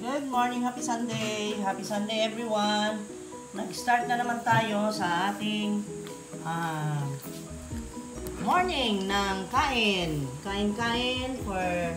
Good morning, happy Sunday! Happy Sunday, everyone! Nag-start na naman tayo sa ating morning ng kain. Kain-kain for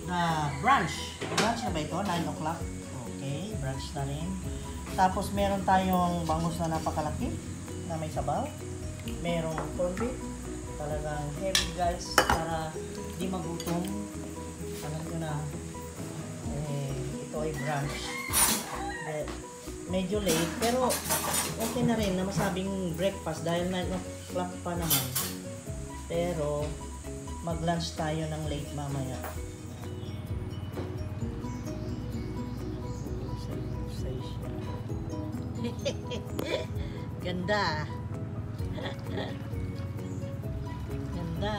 the brunch. Brunch na ba ito? 9 o'clock? Okay, brunch na rin. Tapos meron tayong bangus na napakalaki na may sabaw. Merong corned beef. Talagang heavy, guys, para di magutom. Alam nyo na, eh, ito ay brunch. Eh, medyo late, pero okay na rin na masabing breakfast dahil 9 o'clock pa naman. Pero mag-lunch tayo ng late mamaya. Say siya. Ganda. Ganda.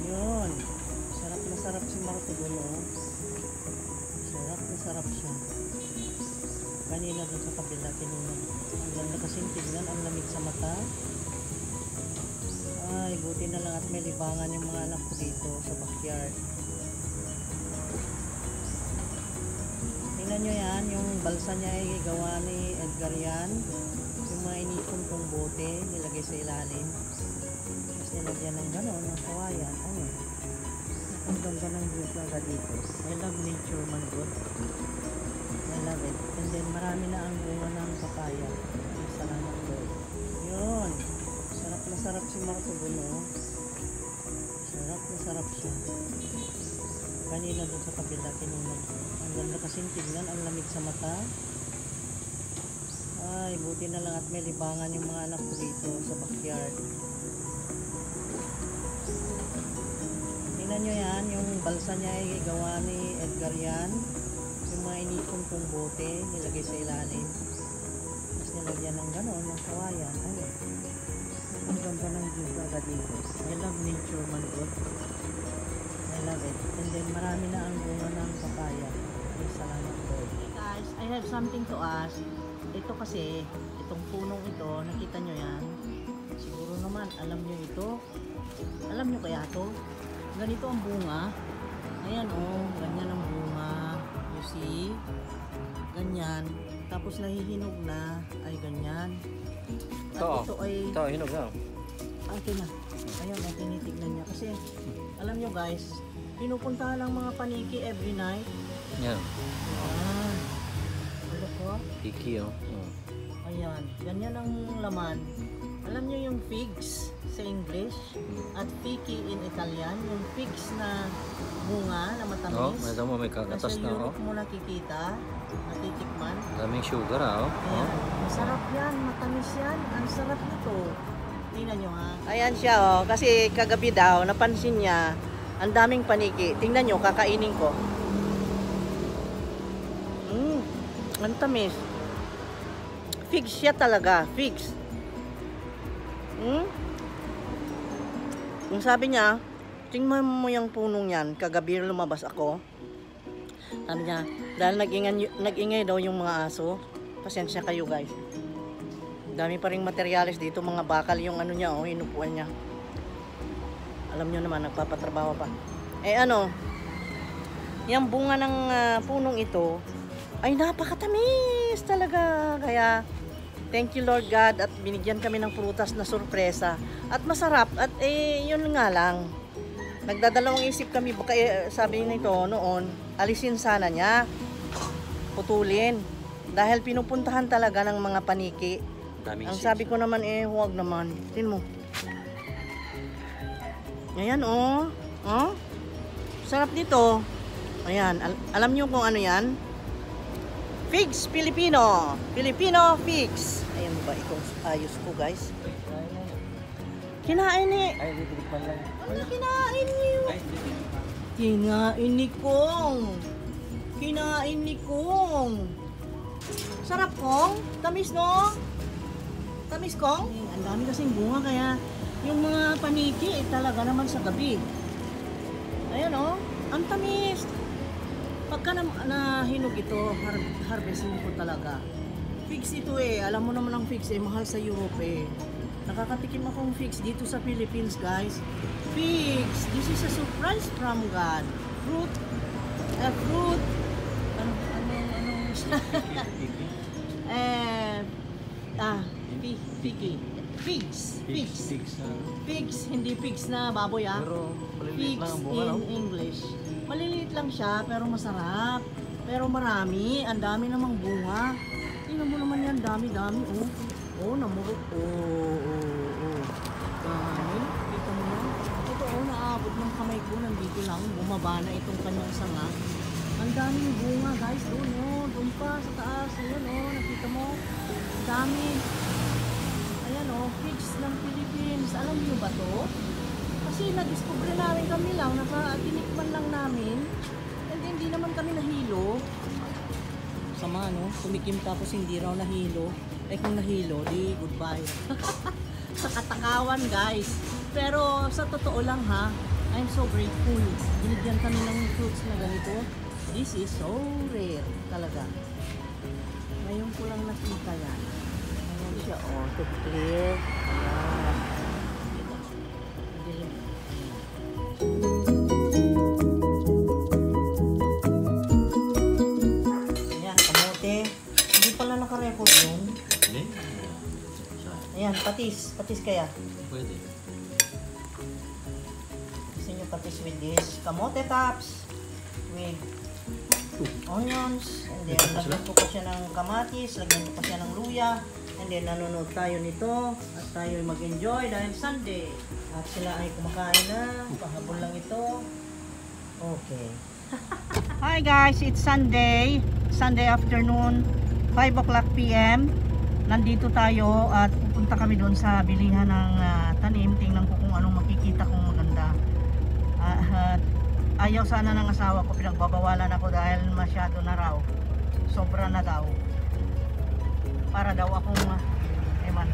Yun. Sarap na sarap si Martugon, oh. Sarap na sarap siya. Kanina doon sa kabila, tinunod. Ang ganda kasing tignan, ang lamig sa mata. Ay, buti na lang at may libangan yung mga anak ko dito sa backyard. Tingnan nyo yan, yung balsa niya ay gawa ni Edgar yan. Yung mga inipon kong bote, nilagay sa ilalim. Tapos nilagyan ng gano'n, ng kawayan. Ayun. Ang ganda ng view talaga dito. I love nature, man good. I love it. And then marami na ang bunga ng papaya. Ay, salamat, Lord. Yun. Sarap na sarap si Martugon, oh. Sarap na sarap siya. Kanina doon sa kabila, tinunod. Ang ganda kasing tignan, ang lamig sa mata. Ay, buti na lang at may libangan yung mga anak ko dito sa backyard. Tingnan nyo yan, yung balsa niya ay gawa ni Edgar yan. Yung mga inipon kong bote, nilagay sa ilalim. Tapos nilagyan ng gano'n, ng kawayan. Ayun. Ang ganda ng view talaga dito. I love nature, man good. I love it. And then marami na ang bunga ng papaya. Ay, salamat, Lord. Hey guys, I have something to ask. Ito kasi, itong punong ito, nakita nyo yan? Siguro naman, alam nyo ito. Alam nyo kaya to? Ganito ang bunga. Ayan oh, ganyan ang bunga. You see? Ganyan. Tapos nahihinog na, ay ganyan. At Ito, ito ay Ito, hinog na. Akin na. Ayun, ay tinitignan niya. Kasi, alam nyo guys, pinupuntahan ng mga paniki every night. Yan. Ayan. Ano ko? Tiki, oh. Oh. Ayan. Ganyan ang laman. Alam nyo yung figs sa English at fichi in Italian. Yung figs na bunga na Oh, matamis. may mo may kagatas Nasa na, oh. Europe mo nakikita, natitikman. Daming sugar, ah, oh. Ayan. Masarap yan, matamis yan. Ang sarap nito. Tingnan nyo ha. Ayan siya oh, kasi kagabi daw, napansin niya, ang daming paniki. Tingnan nyo, kakainin ko. Ang tamis. Figs siya talaga, figs. Yung sabi niya, tingnan mo yung punong yan, kagabi lumabas ako. Sabi niya, dahil nag-ingay daw yung mga aso. Pasensya kayo guys. Dami pa ring materyales dito, mga bakal yung ano niya, oh, inupuan niya. Alam niyo naman, nagpapatrabaho pa. Eh ano, yung bunga ng punong ito, ay napakatamis talaga. Kaya, thank you Lord God at binigyan kami ng prutas na sorpresa. At masarap, at eh, yun nga lang. Nagdadalawang isip kami, baka eh, sabi nito noon, alisin sana niya, putulin. Dahil pinupuntahan talaga ng mga paniki. Daming Ang sabi ko naman eh, huwag naman. Tingnan mo. Ayan oh. Oh. Sarap nito. Ayan, alam niyo kung ano yan? Figs Filipino. Filipino figs. Ayan ba itong ayos ko guys? Kinain ni. Ay, titikman lang. Ano kinain niyo? Ay, titikman. Kinain ni Kong. Kinain ni Kong. Sarap, Kong. Tamis, no? Tamis, Kong? Eh, ang dami kasing bunga kaya yung mga paniki eh, talaga naman sa gabi. Ayan, oh. Ang tamis. Pagka nahinog ito, harvestin ko talaga. Figs ito eh. Alam mo naman ang figs eh. Mahal sa Europe eh. Nakakatikim akong figs dito sa Philippines, guys. Figs! This is a surprise from God. Fruit. A fruit. Ano, ano, ano, eh, ah, figi. Figs. Figs. Figs na. Figs, hindi pigs na baboy ah. Pero maliliit Figs lang ang bunga, no? in English. Maliliit lang siya, pero masarap. Pero marami, ang dami namang bunga. Tingnan mo naman yan, dami-dami, oh. Oh, namurot. Oh. Dami. Kita mo yan. Ito, oh, naabot ng kamay ko. Nandito lang, bumaba na itong kanyang sanga. Ang daming bunga, guys. Doon, oh. Doon pa, sa taas. Ayan, oh. Nakita mo. Ang dami. Ayan, oh. Figs ng Philippines. Alam niyo ba to? Kasi na-discover namin kami lang, naka-tinikman lang namin. And hindi naman kami nahilo. Sama, no? Tumikim tapos hindi raw nahilo. Eh kung nahilo, di goodbye. Sa katakawan, guys. Pero sa totoo lang ha, I'm so grateful. Binigyan kami ng fruits na ganito. This is so rare talaga. Ngayon ko lang nakita yan. Ayan siya, oh, to clear. Ayan. Madilim. Ayan, kamote. Hindi pala naka-record yun. Hindi. Ayan, patis. Patis kaya. Pwede. Gusto nyo patis with this kamote tops with onions. And then, lagyan ko pa siya ng kamatis, lagyan ko pa siya ng luya. And then, nanonood tayo nito at tayo mag-enjoy dahil Sunday. At sila ay kumakain na. Pahabol lang ito. Okay. Hi guys, it's Sunday. Sunday afternoon, 5 o'clock p.m. Nandito tayo at pupunta kami doon sa bilihan ng tanim. Tingnan ko kung anong makikita kong maganda. At ayaw sana ng asawa ko, pinagbabawalan ako dahil masyado na raw. Sobra na daw. Para daw akong ewan.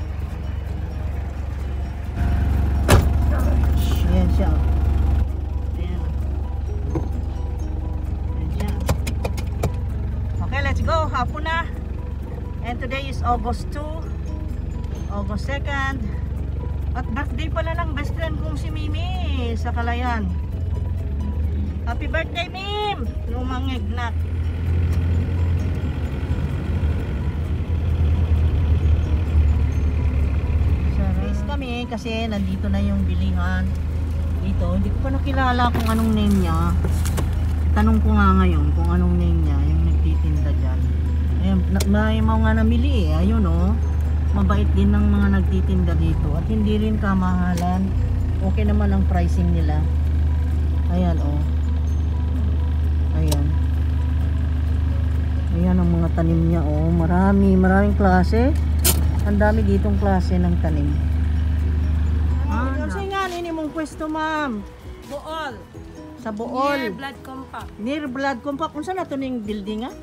Ayan siya. Oh. Ayan. Ayan siya. Okay, let's go. Hapon na. And today is August 2. August 2nd. At birthday pala ng best friend kong si Mimi sa Kalayan. Happy birthday, Mim! Lumangig na. Surprise kami kasi nandito na yung bilihan. Dito, hindi ko pa nakilala kung anong name niya. Tanong ko nga ngayon kung anong name niya, yung nagtitinda dyan. Ayun, may mga namili eh. Ayun oh. Mabait din ng mga nagtitinda dito at hindi rin kamahalan. Okay naman ang pricing nila. Ayan oh. Ayan. Ayan ang mga tanim niya oh. Marami, maraming klase. Ang dami ditong klase ng tanim. Ah, ano nga nini mong pwesto, ma'am? Bool. Sa Bool. Near Blood Compact. Near Blood Compact. Unsa na to ning building ah?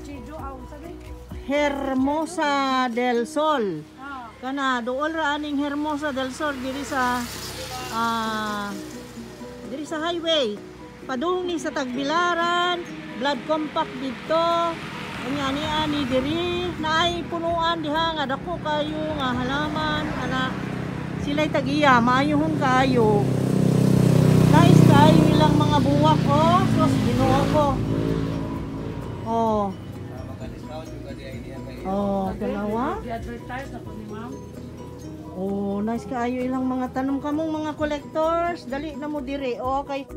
Chijo aw sabi. Hermosa del Sol. Ah. Kana dool ra aning Hermosa del Sol diri sa highway. Padung ni sa Tagbilaran, Blood Compact didto. Unya ni ani diri naay punuan diha nga dako kayo nga halaman ana sila'y tag-iya maayohon kaayo. Nice kaayo ilang mga buwak oh. Sus, Ginoo ko. Oh. Oh, tanawa. Di-advertise na po ni ma'am. Oh, nice kaayo ilang mga tanom kamong mga collectors. Dali na mo diri. Okay.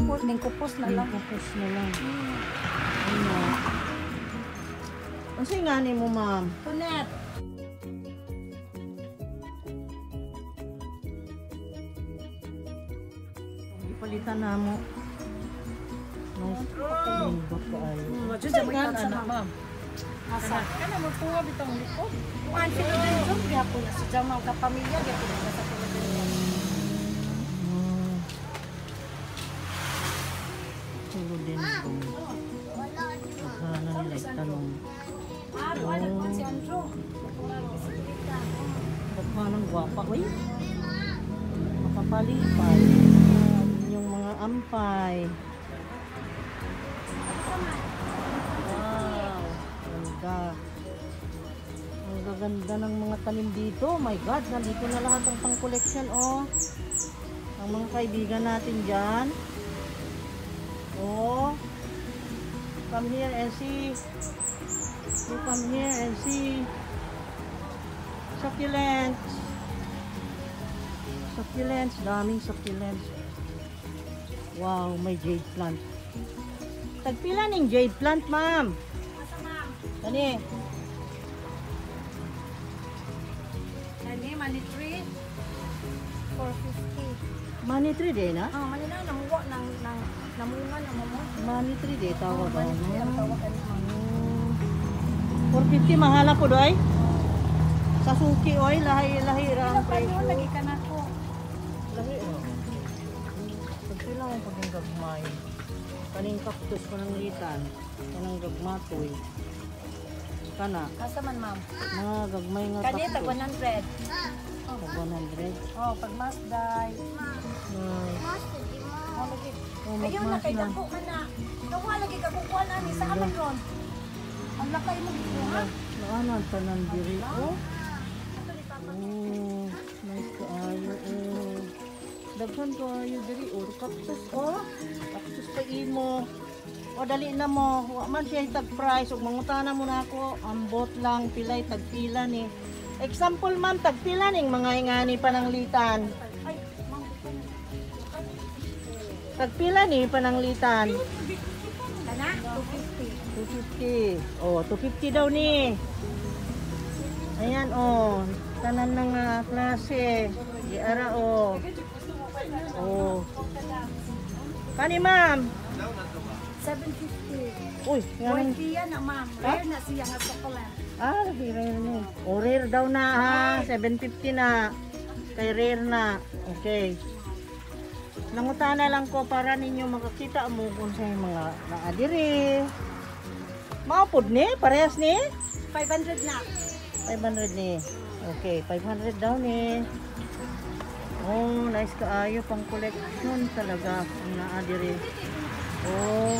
Kupos, ning kupos na lang. Kupos na lang. Ano? Unsa nga ni mo, ma'am? Punet. Ipalitan na mo. Nice. Nindot kaayo. Unsa nga anak, ma'am? Asa? Kana mo tuwa bitong likod. Kuan philodendron gyapon na si Jamal ka pamilya gyapon na sa philodendron. Philodendron. Naghala nila itanong. Ah, kuan nagkuan si Andrew. Naghalang gwapa, uy. Makapalipay. Yung mga ampay. Wow, ganda. Ang gaganda ng mga tanim dito. My God, nandito na lahat ang pang-collection, oh. Ang mga kaibigan natin dyan. Oh. Come here and see. You come here and see. Succulents. Succulents. Daming succulents. Wow, may jade plant. Tagpila ning jade plant, ma'am? Asa, ma'am? Kani? Kani money tree 450. Money tree din, ha? Ah, money na namuwa nang nang namunga na mo mo. Money tree din, tawag Money tree ang oh. tawag ani, ma'am. 450 mahala po doy. Sa suki oy, lahi-lahi ra Pila ang pa yun presyo. lagi ka na ko. Lahi ra. Pagpila mo paging gagmay. Kaning cactus ko ng litan. Kanang gagmatoy. Kana, Asa man, ma'am? mga gagmay nga Kani tag cactus. 100. Tag 100. Oh, pag masday. Ay, Oh, lagi. oh, Ayaw na magmas kay na. dako man na. Nawa lagi ka kukuha na ni sa aman ron. Ang lakay mo gikuha. Naana ang tanan diri oh. Ato ni Papa. Oh, nice kaayo oh. Daghan kaayo diri oh, cactus oh. Cactus pa imo. O dali na mo, wa man siya tag price ug mangutana mo na ako, ambot lang pilay tagpila ni. Example ma'am, tagpila ning mga ingani pananglitan. Ay, ma'am, dito na. Tagpila ni pananglitan. Kana 250. 250. Oh, 250 daw ni. Ayan oh, tanan ng klase. Giara oh. Oh. Kani ma'am. 750. Uy, ngayon. White na, ma'am. Rare na siya nga succulent. Ah, lagi rare ni. Oh, rare daw na ha. 750 na. Kay rare na. Okay. Nangutana lang ko para ninyo makakita mo kung sa mga naadiri. Maupod ni, parehas ni. 500 na. 500 ni. Okay, 500 daw ni. Oh, nice kaayo pang collection talaga ang naa diri. Oh,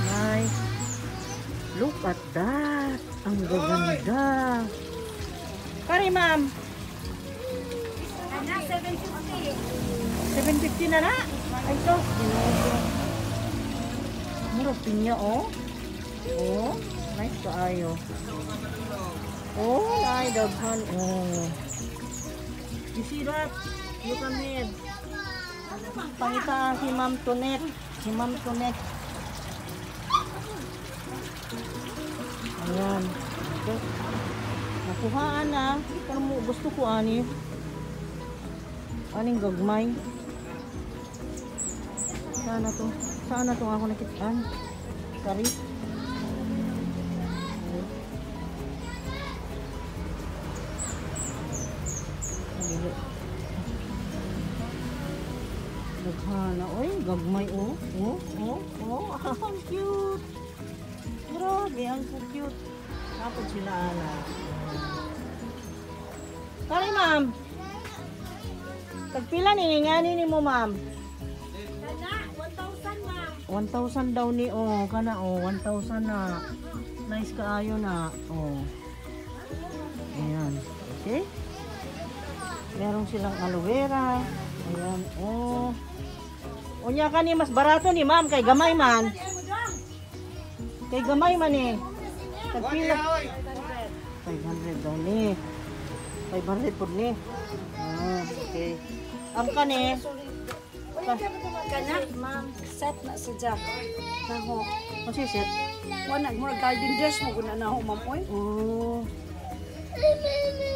nice. Look at that. Ang gaganda. Pare, ma'am. Kana 750. 750 na na. Ay, so. Ginoo ko. Murag pinya, oh. Oh, nice kaayo. Oh, ay, daghan. Oh. You see that? You come here. Pangita si Ma'am Tonet. Si Ma'am Tonet. Ayan. Okay. Nakuhaan na. Pero mo, gusto ko ani. Aning gagmay. Sana to. Sana to ako nakitaan. Kari. Dili. Daghana, oy, gagmay oh. Oh, oh, oh, ang cute. Grabe, ang cute. Tapos sila ana. Kari, ma'am. Tagpila ni ngani ni mo, ma'am? Kana 1,000, ma'am. 1,000 daw ni oh, kana oh, 1,000 na. Nice kaayo na. Oh. Ayan. Okay? Meron silang aloe vera. Ayan, oh. Unya ka ni mas barato ni ma'am kay gamay man. Kay gamay man eh. Tagpila. 500 daw ni. 500 po ni. Ah, okay. Ang kani, Kana, ma'am, set na si Jack. Naho. kasi set. Wala mura garden dress mo guna na ho, ma'am oy. Oh.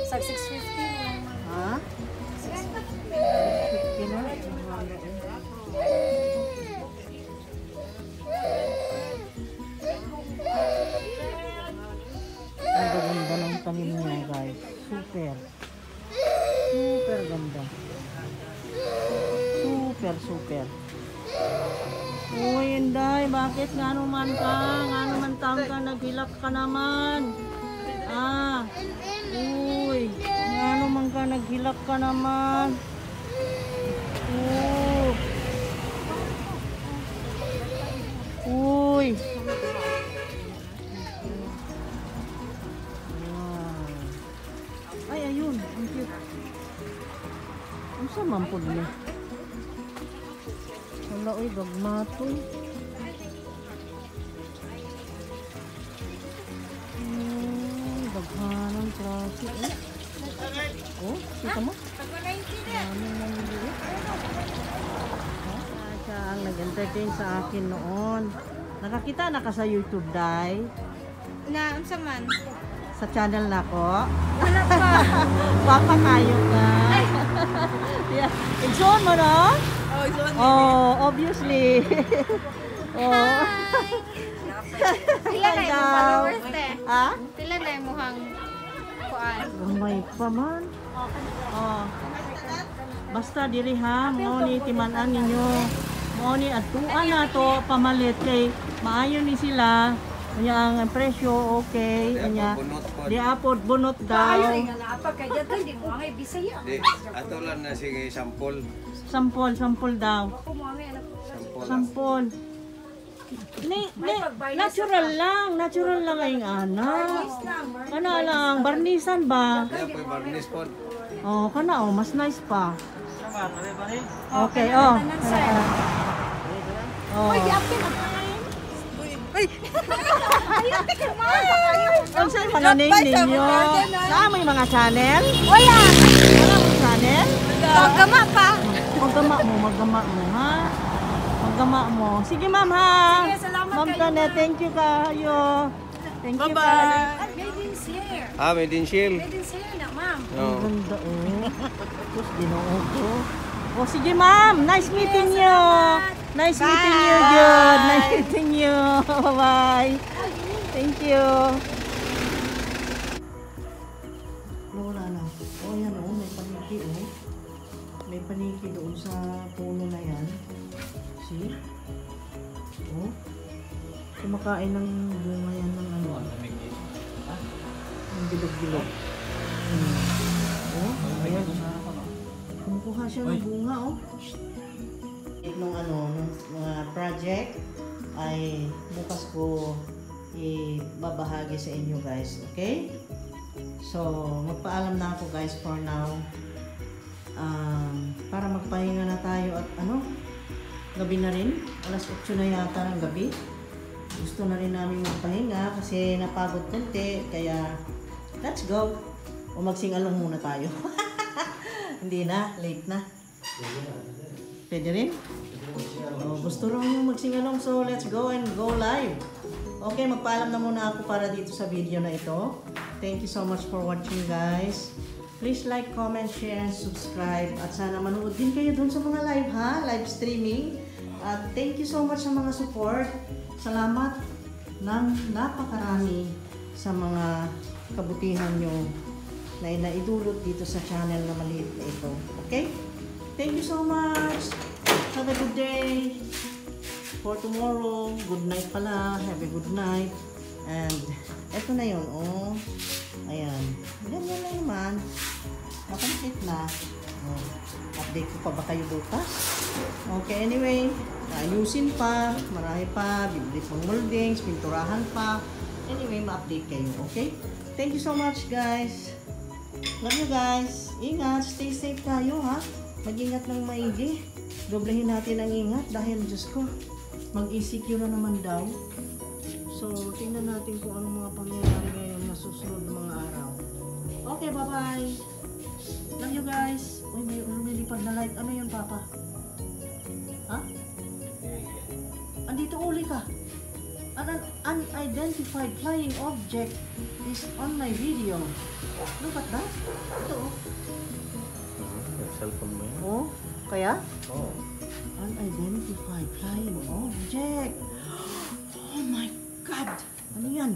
Sag 650 na lang, ma'am. Ha? 650 na. Super. Super ganda. Super, super. Uy, Inday, bakit nga naman ka? Nga naman taon ka, naghilak ka naman. Ah, uy, nga naman ka, naghilak ka naman. Oh. Uy. Wow. Ay, ayun. Ang cute. Unsa man pud ni? Wala, oy, gagmato. Daghanang klase eh. Oh, kita mo? Daming namili. Ah, siya ang nag-entertain sa akin noon. Nakakita na ka sa YouTube, Day? Na, unsa man? Sa channel na ko? Wala pa. Papa kayo ka. Yeah. Igsoon mo, no? Oh, igsoon. Oh, obviously. Oh. Pila na imong Daw. followers te? Ha? Pila na imong kuan? Gamay pa man. Oh. Basta diri ha, mao ni timan-an ninyo. Mao ni adtuan na to pamalit kay maayo ni sila. Unya ang presyo okay, unya. Bunot po. Di apod bunot daw. Ayo nga naapa kay dito hindi mo angay Bisaya. Di, ato lang na sige sampol. Sampol, sampol daw. Ako mo angay anak ko. Sampol. Sampol. Ni, ni, natural lang ay anak. Kana lang, barnisan ba? Di po barnis po. Oh, kana oh, mas nice pa. Okay, oh. Oh. Uy, apil ang Uy! Unsa yung mga name ninyo? Naa may mga channel? Wala. Wala mong channel? Pagkama pa. Maggama mo, maggama mo, ha? Maggama mo. Sige, ma'am, ha? Sige, salamat Ma'am kayo, Tanet, thank you kayo. Thank you Bye-bye. Made in Sir. Ah, made in Shield. Made in Sir na, ma'am. Ang No. ganda, oh. Tapos, ginoo ko. Oh, sige, ma'am. Nice meeting you. Nice meeting you, good. Nice meeting you. Bye-bye. Thank you. Wala na. Oh, yan, oh. May paniki, oh. May paniki doon sa puno na yan. See? Oh. Kumakain ng bunga yan ng ano. Ng bilog-bilog. Oh, ayan. Kumukuha siya ng bunga, oh. Nung ano, nung mga project ay bukas ko ibabahagi sa inyo, guys, okay? So, magpaalam na ako, guys, for now. Para magpahinga na tayo at ano, gabi na rin. Alas 8 na yata ng gabi. Gusto na rin namin magpahinga kasi napagod konti. Kaya, let's go. O magsingalong muna tayo. Hindi na, late na. Pwede rin? Oh, gusto rin yung magsingalong, so let's go and go live. Okay, magpaalam na muna ako para dito sa video na ito. Thank you so much for watching, guys. Please like, comment, share, and subscribe. At sana manood din kayo dun sa mga live ha, live streaming. At thank you so much sa mga support. Salamat ng napakarami sa mga kabutihan nyo na naidulot dito sa channel na maliit na ito. Okay? Thank you so much. Have a good day. For tomorrow, good night pala. Have a good night. And eto na yun, oh. Ayan. Ganyan lang naman. Na-complete na. Oh. Update ko pa ba kayo bukas? Okay, anyway. Ayusin pa. Marami pa. Bibili pang moldings. Pinturahan pa. Anyway, ma-update kayo. Okay? Thank you so much, guys. Love you guys. Ingat. Stay safe tayo, ha? Mag-ingat ng maigi. Doblehin natin ang ingat dahil, Diyos ko, mag-ECQ na naman daw. So, tingnan natin kung anong mga pangyayari ngayon na susunod na mga araw. Okay, bye-bye. Love you guys. Uy, may lumilipad na light. Ano yun, Papa? Ha? Andito uli ka. An unidentified flying object is on my video. Look at that. Ito, oh. Yung cellphone mo yun? Oh, kaya? Oo. Unidentified flying object. Oh my God! Ano yan?